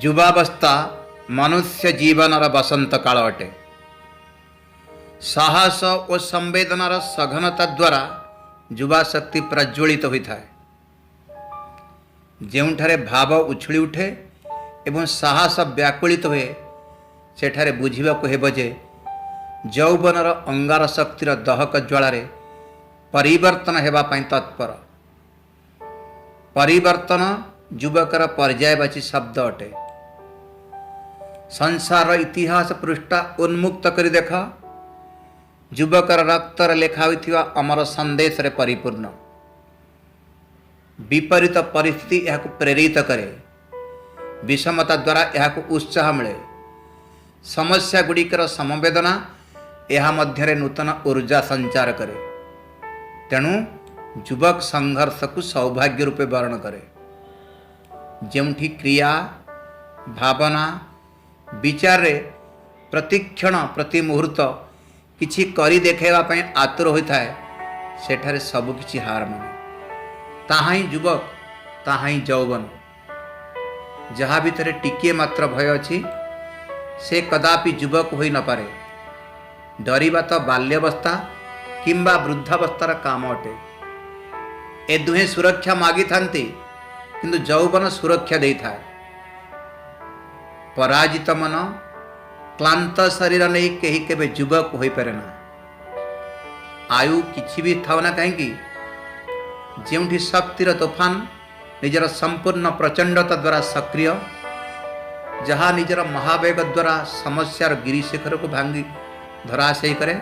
ଯୁବାବସ୍ଥା ମନୁଷ୍ୟ ଜୀବନର ବସନ୍ତ କାଳ ଅଟେ। ସାହସ ଓ ସମ୍ବେଦନାର ସଘନତା ଦ୍ୱାରା ଯୁବାଶକ୍ତି ପ୍ରଜ୍ୱଳିତ ହୋଇଥାଏ। ଯେଉଁଠାରେ ଭାବ ଉଛୁଳି ଉଠେ ଏବଂ ସାହସ ବ୍ୟାକୁଳିତ ହୁଏ, ସେଠାରେ ବୁଝିବାକୁ ହେବ ଯେ ଯୌବନର ଅଙ୍ଗାର ଶକ୍ତିର ଦହକ ଜ୍ୱାଳାରେ ପରିବର୍ତ୍ତନ ହେବା ପାଇଁ ତତ୍ପର। ପରିବର୍ତ୍ତନ ଯୁବକର ପର୍ଯ୍ୟାୟବାଚୀ ଶବ୍ଦ ଅଟେ। ସଂସାରର ଇତିହାସ ପୃଷ୍ଠା ଉନ୍ମୁକ୍ତ କରି ଦେଖ, ଯୁବକର ରକ୍ତରେ ଲେଖା ହୋଇଥିବା ଅମର ସନ୍ଦେଶରେ ପରିପୂର୍ଣ୍ଣ। ବିପରୀତ ପରିସ୍ଥିତି ଏହାକୁ ପ୍ରେରିତ କରେ। ବିଷମତା ଦ୍ୱାରା ଏହାକୁ ଉତ୍ସାହ ମିଳେ। ସମସ୍ୟା ଗୁଡ଼ିକର ସମବେଦନା ଏହା ମଧ୍ୟରେ ନୂତନ ଉର୍ଜା ସଞ୍ଚାର କରେ। ତେଣୁ ଯୁବକ ସଂଘର୍ଷକୁ ସୌଭାଗ୍ୟ ରୂପେ ବରଣ କରେ। ଯେଉଁଠି କ୍ରିୟା, ଭାବନା, ବିଚାରରେ ପ୍ରତିକ୍ଷଣ ପ୍ରତି ମୁହୂର୍ତ୍ତ କିଛି କରି ଦେଖାଇବା ପାଇଁ ଆତୁର ହୋଇଥାଏ, ସେଠାରେ ସବୁକିଛି ହାର ମାନେ। ତାହା ହିଁ ଯୁବକ, ତାହା ହିଁ ଯୌବନ। ଯାହା ଭିତରେ ଟିକିଏ ମାତ୍ର ଭୟ ଅଛି, ସେ କଦାପି ଯୁବକ ହୋଇନପାରେ। ଡରିବା ତ ବାଲ୍ୟାବସ୍ଥା କିମ୍ବା ବୃଦ୍ଧାବସ୍ଥାର କାମ ଅଟେ। ଏ ଦୁହେଁ ସୁରକ୍ଷା ମାଗିଥାନ୍ତି, କିନ୍ତୁ ଯୌବନ ସୁରକ୍ଷା ଦେଇଥାଏ। ପରାଜିତ ମନ, କ୍ଳାନ୍ତ ଶରୀର ନେଇ କେହି କେବେ ଯୁବକ ହୋଇପାରେ ନା। ଆୟୁ କିଛି ବି ଥାଉ ନା କାହିଁକି, ଯେଉଁଠି ଶକ୍ତିର ତୋଫାନ ନିଜର ସମ୍ପୂର୍ଣ୍ଣ ପ୍ରଚଣ୍ଡତା ଦ୍ୱାରା ସକ୍ରିୟ, ଯାହା ନିଜର ମହାବେଗ ଦ୍ୱାରା ସମସ୍ୟାର ଗିରିଶିଖରକୁ ଭାଙ୍ଗି ଧରାଶୟୀ କରେ,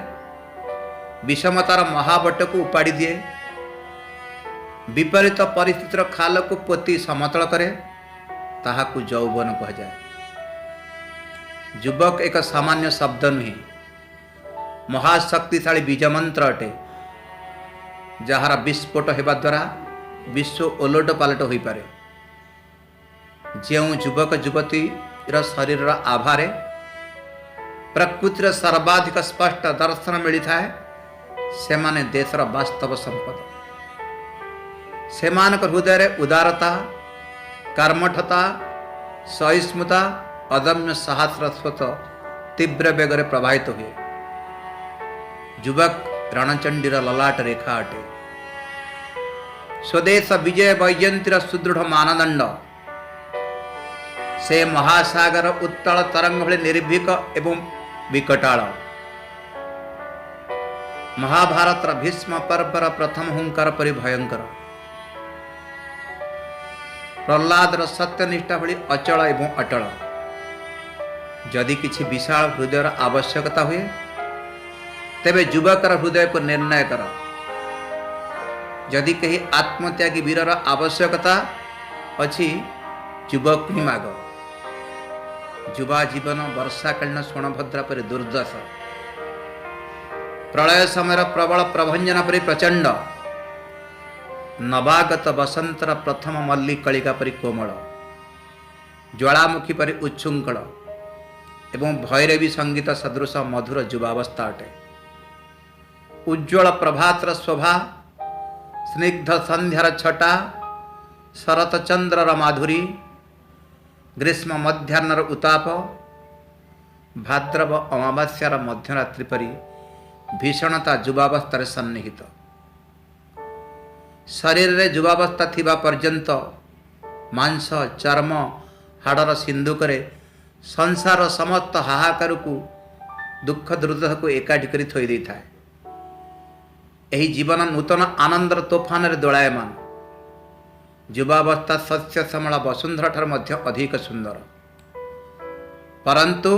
ବିଷମତାର ମହାବଟକୁ ଉପାଡ଼ି ଦିଏ, ବିପରୀତ ପରିସ୍ଥିତିର ଖାଲକୁ ପୋତି ସମତଳ କରେ, ତାହାକୁ ଯୌବନ କୁହାଯାଏ। ଯୁବକ ଏକ ସାମାନ୍ୟ ଶବ୍ଦ ନୁହେଁ, ମହାଶକ୍ତିଶାଳୀ ବୀଜମନ୍ତ୍ର ଅଟେ, ଯାହାର ବିସ୍ଫୋଟ ହେବା ଦ୍ୱାରା ବିଶ୍ୱ ଓଲଟ ପାଲଟ ହୋଇପାରେ। ଯେଉଁ ଯୁବକ ଯୁବତୀର ଶରୀରର ଆଭାରେ ପ୍ରକୃତିର ସର୍ବାଧିକ ସ୍ପଷ୍ଟ ଦର୍ଶନ ମିଳିଥାଏ, ସେମାନେ ଦେଶର ବାସ୍ତବ ସମ୍ପଦ। ସେମାନଙ୍କ ହୃଦୟରେ ଉଦାରତା, କର୍ମଠତା, ସହିଷ୍ଣୁତା, ଅଦମ୍ୟ ସାହସର ସ୍ରୋତ ତୀବ୍ର ବେଗରେ ପ୍ରବାହିତ ହୁଏ। ଯୁବକ ରଣଚଣ୍ଡୀର ଲଲାଟ ରେଖା ଅଟେ, ସ୍ୱଦେଶ ବିଜୟ ବୈଜୟନ୍ତୀର ସୁଦୃଢ଼ ମାନଦଣ୍ଡ। ସେ ମହାସାଗର ଉତ୍ତାଳ ତରଙ୍ଗ ଭଳି ନିର୍ଭୀକ ଏବଂ ବିକଟାଳ। ମହାଭାରତର ଭୀଷ୍ମ ପର୍ବର ପ୍ରଥମ ହୁଙ୍କାର ପରି ଭୟଙ୍କର। ପ୍ରହ୍ଲାଦର ସତ୍ୟନିଷ୍ଠା ଭଳି ଅଚଳ ଏବଂ ଅଟଳ। ଯଦି କିଛି ବିଶାଳ ହୃଦୟର ଆବଶ୍ୟକତା ହୁଏ, ତେବେ ଯୁବକର ହୃଦୟକୁ ନିର୍ଣ୍ଣୟ କର। ଯଦି କେହି ଆତ୍ମତ୍ୟାଗୀ ବୀରର ଆବଶ୍ୟକତା ଅଛି, ଯୁବକ ହିଁ ମାଗ। ଯୁବା ଜୀବନ ବର୍ଷାକାଳୀନ ଶୋଣଭଦ୍ରା ପରି ଦୁର୍ଦ୍ଦଶ, ପ୍ରଳୟ ସମୟର ପ୍ରବଳ ପ୍ରଭଞ୍ଜନ ପରି ପ୍ରଚଣ୍ଡ, ନବାଗତ ବସନ୍ତର ପ୍ରଥମ ମଲ୍ଲି କଳିକା ପରି କୋମଳ, ଜ୍ୱାଳାମୁଖୀ ପରି ଉଚ୍ଛୃଙ୍ଖଳ ଏବଂ ଭୈରବୀ ସଙ୍ଗୀତ ସଦୃଶ ମଧୁର ଯୁବାବସ୍ଥା ଅଟେ। ଉଜ୍ଜ୍ୱଳ ପ୍ରଭାତର ଶୋଭା, ସ୍ନିଗ୍ଧ ସନ୍ଧ୍ୟାର ଛଟା, ଶରତ ଚନ୍ଦ୍ରର ମାଧୁରୀ, ଗ୍ରୀଷ୍ମ ମଧ୍ୟାହ୍ନର ଉତ୍ତାପ, ଭାଦ୍ରବ ଅମାବାସ୍ୟାର ମଧ୍ୟରାତ୍ରି ପରି ଭୀଷଣତା ଯୁବାବସ୍ଥାରେ ସନ୍ନିହିତ। ଶରୀରରେ ଯୁବାବସ୍ଥା ଥିବା ପର୍ଯ୍ୟନ୍ତ ମାଂସ, ଚର୍ମ, ହାଡ଼ର ସିନ୍ଧୁକରେ ସଂସାରର ସମସ୍ତ ହାହାକାରକୁ, ଦୁଃଖ ଦୁର୍ଦ୍ଦଶାକୁ ଏକାଠି କରି ଥୋଇ ଦେଇଥାଏ। ଏହି ଜୀବନ ନୂତନ ଆନନ୍ଦର ତୋଫାନରେ ଦୋଳାୟମାନ। ଯୁବାବସ୍ଥା ଶସ୍ୟ ଶ୍ୟାମଳା ବସୁନ୍ଧରା ଠାରୁ ମଧ୍ୟ ଅଧିକ ସୁନ୍ଦର, ପରନ୍ତୁ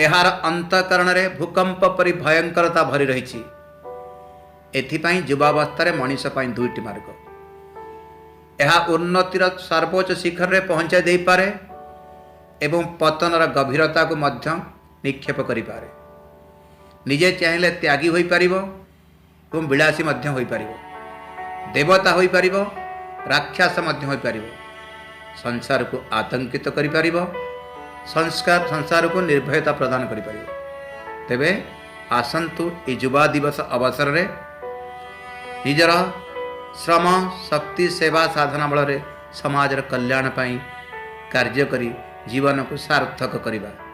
ଏହାର ଅନ୍ତଃକରଣରେ ଭୂକମ୍ପ ପରି ଭୟଙ୍କରତା ଭରି ରହିଛି। ଏଥିପାଇଁ ଯୁବାବସ୍ଥାରେ ମଣିଷ ପାଇଁ ଦୁଇଟି ମାର୍ଗ। ଏହା ଉନ୍ନତିର ସର୍ବୋଚ୍ଚ ଶିଖରରେ ପହଞ୍ଚାଇ ଦେଇପାରେ ଏବଂ ପତନର ଗଭୀରତାକୁ ମଧ୍ୟ ନିକ୍ଷେପ କରିପାରେ। ନିଜେ ଚାହିଁଲେ ତ୍ୟାଗୀ ହୋଇପାରିବ ଏବଂ ବିଳାସୀ ମଧ୍ୟ ହୋଇପାରିବ, ଦେବତା ହୋଇପାରିବ, ରାକ୍ଷସ ମଧ୍ୟ ହୋଇପାରିବ, ସଂସାରକୁ ଆତଙ୍କିତ କରିପାରିବ, ସଂସ୍କାର ସଂସାରକୁ ନିର୍ଭୟତା ପ୍ରଦାନ କରିପାରିବ। ତେବେ ଆସନ୍ତୁ, ଏହି ଯୁବା ଦିବସ ଅବସରରେ ନିଜର ଶ୍ରମ ଶକ୍ତି, ସେବା, ସାଧନା ବଳରେ ସମାଜର କଲ୍ୟାଣ ପାଇଁ କାର୍ଯ୍ୟ କରି ଜୀବନକୁ ସାର୍ଥକ କରିବା।